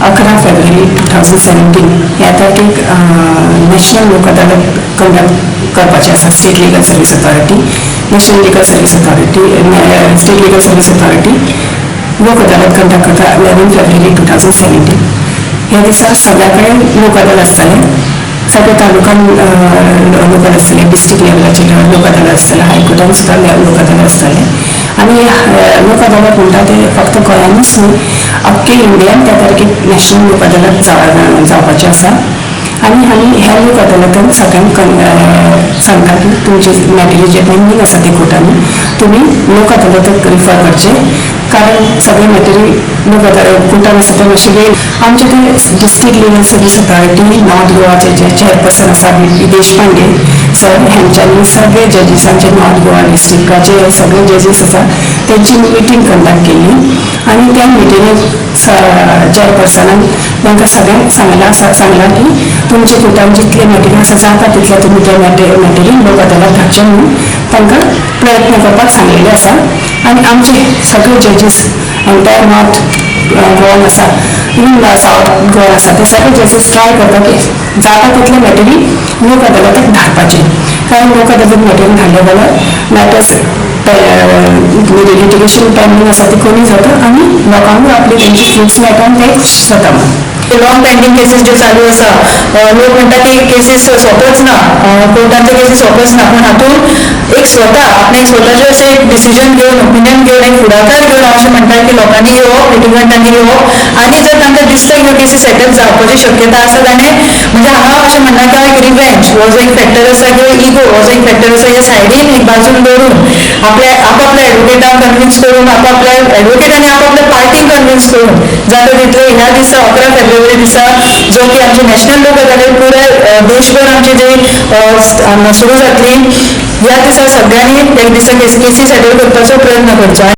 11 फेब्रुवारी 2017 ह्या तारखेक नॅशनल लोक अदालत कंडक्ट करपाचें आसा. State Legal Service Authority, National Legal Service Authority, State Legal Service Authority लोक अदालत कंडक्ट करता 11 फेब्रुवारी 2017. ह्या दिसा सगळ्या कडेन लोक अदालत आसतलें. सगळ्या तालुक्यान लोक अदालत आसतले, डिस्ट्रिक्ट लेवलाचेर लोक अदालत आसतले, हायकोर्टान सुद्दां लोक अदालत आसतले. आनी लोक अदालत म्हणटा ते फक्त गोंयानूच न्हय, अख्खे इंडियान त्या तारखेक नॅशनल लोक अदालत जावपाचें आसा. आनी आमी ह्या लोक अदालतान सगळ्यांक सांगता की तुमचे मॅटरी जे पेंडींग आसा ते कोर्टांनी तुमी लोक अदालताक रिफर करचे, कारण सगळे मॅटरी लोक अदालत कोर्टान आसा ते मातशे वेळ. आमचे ते District Legal Service Authority, North गोवाचे जे चेअरपर्सन आसा बी पी देशपांडे सर, हेंच्यांनी सगळे जजीसांचे, नॉर्थ गोवा डिस्ट्रिक्टाचे सगळे जजीस आसा तेंची मिटींग कंडक्ट केली आनी त्या मिटिंगेक चेअरपर्सनान तांकां सगळ्यांक सांगलां आसा, सांगलां की तुमच्या कोर्टान जितले मॅटरी आसा, जाता तितले तुमी त्या मॅटरी लोक अदालत धाडचे म्हणून तांकां प्रयत्न करपाक सांगलेले आसा. आनी आमचे सगळे जजीस एंटायर नॉर्थ गोवान आसा, इवन सावथ गोवा आसा, ते सगळे जजीस ट्राय करता की जाता तितले मॅटरी लोक अदालताक धाडपाचे, कारण लोक अदालत मॅटरी धाडले जाल्यार मॅटर्स लिटिगेशन पेंडींग आसा ती कमी जाता आनी लोकांकूय आपली तेंची फ्रुट्स मेळटा आनी ते खुश जाता म्हणून. लॉंग पेंडींग केसीस ज्यो चालू आसा, लोक म्हणटा की केसीस सोंपच ना, कोर्टांचे केसीस सोंपच ना. पूण हातूंत एक स्वता आपणे एक स्वताचे अशें एक डिसिजन घेवन, ओपिनियन घेवन, एक फुडाकार घेवन हांव अशें म्हणटा की लोकांनी येवप, लिटिगंटांनी येवप आनी जर तांकां दिसता ह्यो केसी सेटल जावपाची शक्यता आसा ताणें, म्हणजे हांव अशें म्हणना की हांव एक रिवेंज हो जो एक फॅक्टर आसा किंवा इगो हो जो एक फॅक्टर आसा, ह्या सायडीन एक बाजून दवरून आपल्या आपापल्या एडवोकेटांक कन्विन्स करून, आपापल्या एडवोकेट आनी आपापल्या पार्टीक कन्विन्स करून जाता तितले ह्या दिसा, 11 फेब्रुवारी दिसा, जो की आमची नॅशनल लोक अदालत पुराय देशभर आमची जी हांगा सुरू जातली, ह्या दिसा सगळ्यांनी एक दिसा केसी सेटल करपाचो प्रयत्न करचो.